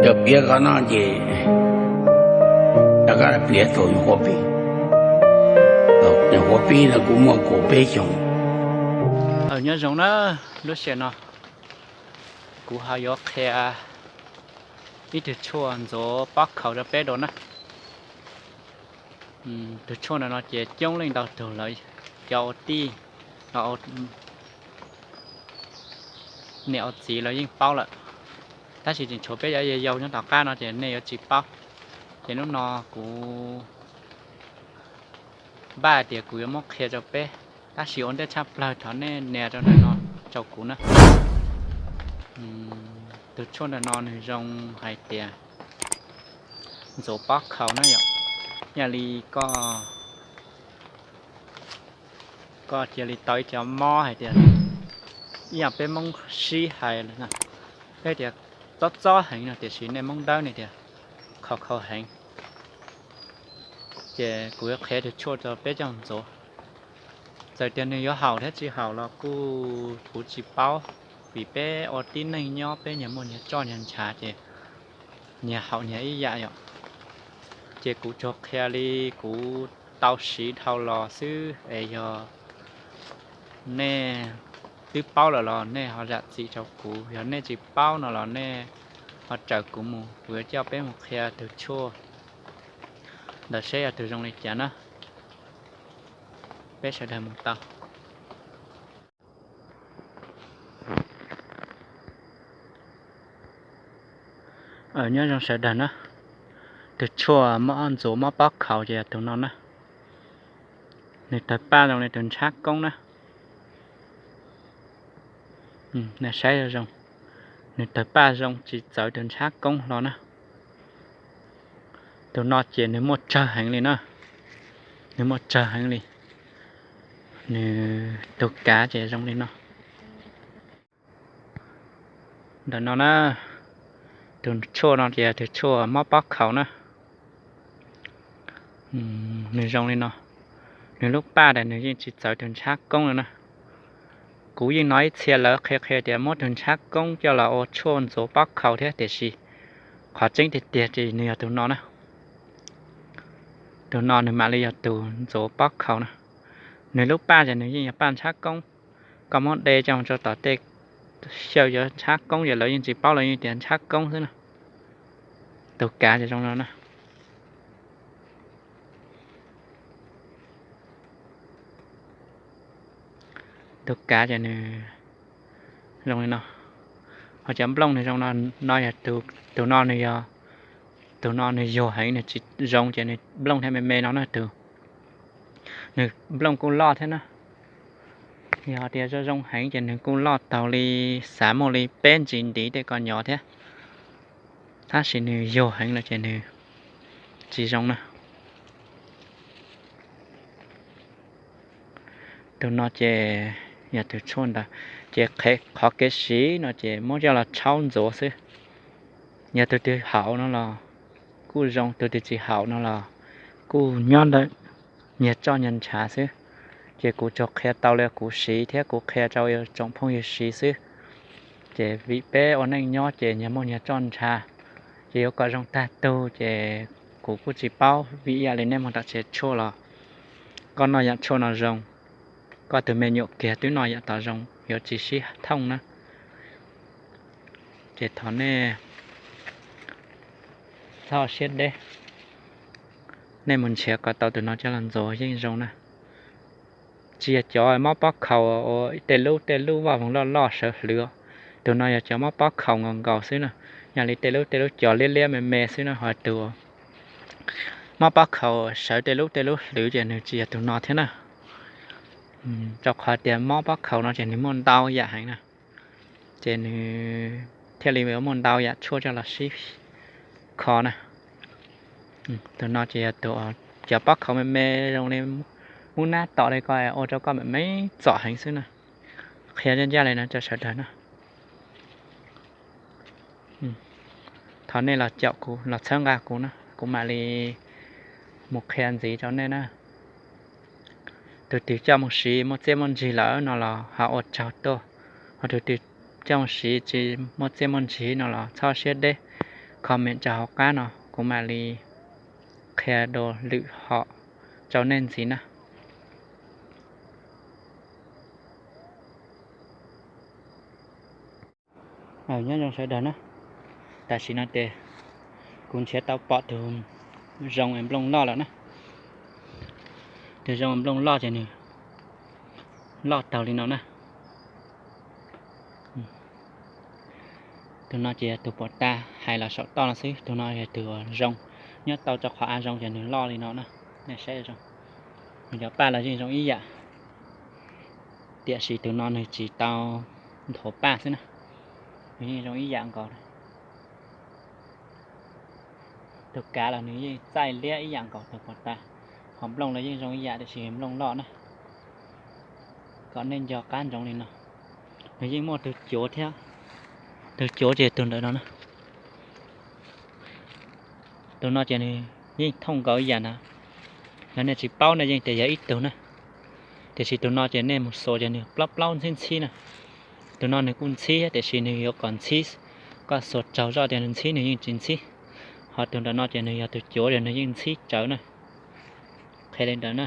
Cov piav ko no ces rov qab piav thaum nyuam qhuav pib, nyuam qhuav pib no kuv muaj kaum peb xyoos. Nyob zoo na, lub sij hawm no kuv ho yuav qhia ib tug tshuaj ntxuav pob khaus rau peb dua na. Tus tshuaj ntawm no ces coob leej ntau tug lawv, cov ua tij, niam ua txiv lawv yeej paub lawm, tab sis tseem tshuav peb cov yau yau nyob tom qab no ces nej yuav tsis paub. Ces hnub no kuv npaj tias kuv yuav muab qhia rau peb, tab sis ua ntej tshaj plaws thov nej nias rau ntawm no rau kuv na. Tus tshuaj ntawm no nws zoo hais tias ntxuav pob khaus na yom. Yam li koj, koj cia li tau ib cov mob hais tias, ib yam peb Hmoob sib hais, peb tias txob txob heev no tiam sis nej Hmoob Dawb nej tias khaus khaus heev. Ces kuv yuav qhia tus tshuaj rau peb coj mus ntxuav. Txawm tias nws yuav haum thiab tsis haum los kuj kuv tsis paub, vim peb ua tib neeg nyob peb nyias muaj nyias roj nyias ntshav ces nyias haum nyias ib yam yom. Ces kuv tsuas qhia li kuv tau siv dhau los xwb es yog nej twb paub lawm los nej ho zam txim rau kuv, yog nej tsis paub no los nej ho raws kuv mus, kuv yuav coj peb mus qhia tus tshuaj ntawd seb yog tus zoo li cas na. Peb sawv daws mus tau. Nyob zoo sawv daws na, tus tshuaj mob ntxuav mob pob khaus ces yog tus no na. Nws tawg paj zoo li tus ntshav koob na. Saib zoo, nws tawg paj zoo tsis txawv tus ntshav koob hlo na. Tus no ces nws muaj tsawg heev li na, nws muaj tsawg heev li. Nws tus kav ces zoo li no. Ntawm no na, tus tshuaj no ces tus tshuaj mob pob khaus na. Nws zoo li no, nws lub paj tas nws yeej tsis txawv tus ntshav koob li na. Kuv yeej hnov ib txhia lawv qhia qhia tias muab tus ntshav koob coj los ua tshuaj ntxuav pob khaus thiab tiam sis qhov tseeb tiag tiag ces nws yog tus no na. Tus no nws mam li yog tus ntxuav pob khaus na. Nws lub paj ces nws yeej yog paj ntshav koob. Koj muab de coj mus rau tom tej xyaw cov ntshav koob ces lawv yeej tsis paub, lawv yeej tias ntshav koob xwb na. Tus kav ces zoo no na. Tus kav ces nws zoo li no. Ho cov nplooj nws zoo no, no yog tus no nws yog, tus no nws yuag heev nws tsis zoo ces nws nplooj thiaj me me no na tus. Nws nplooj kuj loj thiab na. Yog tias zoo zoo heev ces nws kuj loj taug li, xav muaj li peb ntsis ntiv tej ko nyov thiab. Tab sis nws yuag heev no ces nws tsis zoo na. Tus no ces yog tus tshuaj ntawd, ces qhov kev siv no ces muab coj los tshaub ntxuav xwb. Yog tus twg haum no los kuj zoo, tus twg tsis haum no los kuj nyob ntawm nyias roj nyias ntshav xwb. Ces kuv tsuas qhia tau li kuv siv thiab kuv qhia rau tsoom phooj ywg siv xwb. Ces vim peb ua neej nyob ces nyias muaj nyias roj ntshav, ces yuav kom zoo tag tug ces kuv kuj tsis paub, vim ib yam li nej muag tom tsev tshuaj los koj noj yam tshuaj no zoo, koj tus me nyuam kiag twb noj yam tod zoo, yuav tsis sib thooj na. Ces thov nej txhob siab deb, nej mus nrhiav kom tau tus no coj los ntxuav yeej zoo na. Tsis yog cov mob pob khaus uas tej lub tej lub vaj voog loj loj sawv hlwv. Tus no yog cov mob pob khaus nkaus nkaus xwb na, yog li tej lub tej lub cov liab liab me me xwb na, ho tus mob pob khaus sawv tej lub tej lub hlwv ces nws tsis yog tus no thiab na. Rau qhov tias mob pob khaus no ces nws muaj ntau yam heev na, ces nws thiaj li muaj ntau yam tshuaj coj los sib kho na. Tus no ces yog tus cov pob khaus me me zoo li mub nab tom li ko ua rau koj me me txom heev xwb na. Qhia ncaj ncaj li no rau sawv daws na. Thov nej los caum kuv los txhawb nqa kuv na, kuv mam li mus qhia ntxiv rau nej na. Tus twg coj mus siv muaj txiaj muaj ntsig lawm no los ho ua tsaug tuaj, ho tus twg coj mus siv tsis muaj txiaj muaj ntsig no los txhob siab deb, comment rau hauv qab no kuv mam li qhia dua lwm hom rau nej ntxiv na. Nyob zoo sawv daws na, tam sim no ces kuv nrhiav tau pom tus zoo es nplooj loj lawm na. Tus zoo nplooj loj ces nws loj taug li no na. Tus no ces yog tus puas tas hais los saum toj no xwb, tus no yog tus zoo, nyob tau rau qhov av zoo ces nws loj li no na. Nej saib zoo, nws cov paj los yeej zoo ib yam, tiam sis tus no nws tsis tau nthuav paj xwb na, nws yeej zoo ib yam nkaus. Tus kav los nws yeej txaij liab ib yam nkaus tus puas tas, qhov nplooj los yeej zoo ib yam tiam sis nplooj loj na. Kom nej nco qab ntsoov li no. Nws yeej muaj tus cuav thiab, tus cuav ces tus ntawm no na. Tus no ces nws yeej thooj nkaus ib yam na. Yog nej tsis paub nej yeej tias yog ib tug na, tiam sis tus no ces nej mus xuas ces nws plaub plaub ntxhib ntxhib na. Tus no nws kuj ntxhib tiam sis nws yuav kom ntxhib, koj xuas tsaug zoj tias nws ntxhib nws yeej tsis ntxhib. Ho tus ntawm no ces nws yog tus cuav ces nws yeej ntxhib tsawv na. Qhia li ntawd na.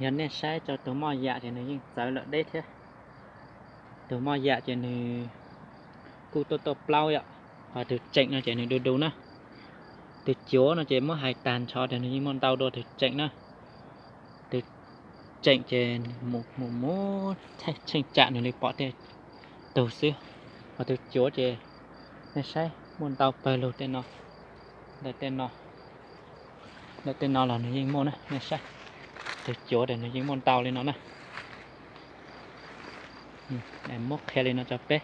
Yog nej saib rau tus moj yam ces nws yeej txawv lawm deb thiab. Tus moj yam ces nws kuj tuaj tuaj plaub yom, ho tus tseem no ces nws du du na. Tus cuav no ces muab hais tag nrho ces nws yeej muaj ntau dua tus tseem na. Tus tseem ces mus mus tsheej tsam nws li pom tej tug xwb, ho tus cuav ces nej saib muaj ntau pawg lug tej no, ntawm tej no, ntawm tej no los nws yeej muaj na, nej saib. Tus cuav ces nws yeej muaj ntau li no na. Muab qhia li no rau peb.